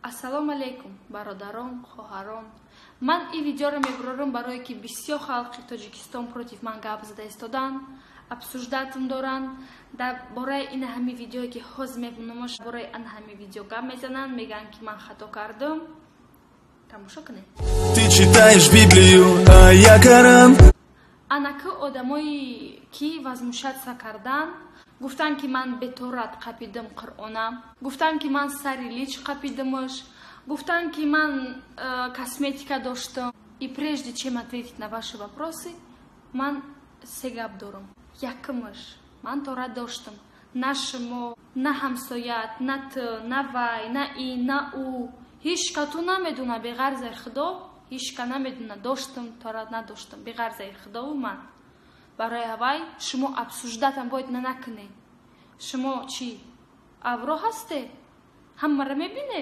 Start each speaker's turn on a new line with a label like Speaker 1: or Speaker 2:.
Speaker 1: Ассалому алайкум, бародарон, хоҳарон. Ман ин видеоро мебурорам, барое ки бисёр халқи Тоҷикистон против ман гап зада истоданд, обсуждать ам доранд дар бораи ин ҳами видеое, ки ҳозир мебинамаш. Бораи ан ҳами видео гап мезананд, мегӯянд, ки ман хато кардам. Тамошо кунед.
Speaker 2: Ты читаешь Библию, а я Коран.
Speaker 1: Анаки одамое ки возмущаться кардан, гуфтанд, ки ман беторат қапидам Қуръонам, гуфтанд, ки ман сари лич қапидамаш, гуфтанд, ки ман косметика доштам. И прежде чем ответить на ваши вопросы, ман се гап дорам. Якумаш: ман торат доштам. На шумо, на ҳамсоят, на ту, на вай, на ин, на ӯ, ҳеч кату намедона. Беғарзаи Худо ҳечка намедона, доштам торат, надоштам, беғарзаи Худову ман. Барои ҳавай шумо обсуждать ам бояд накунед. Шумо чӣ, авро ҳасте, ҳамаро мебине?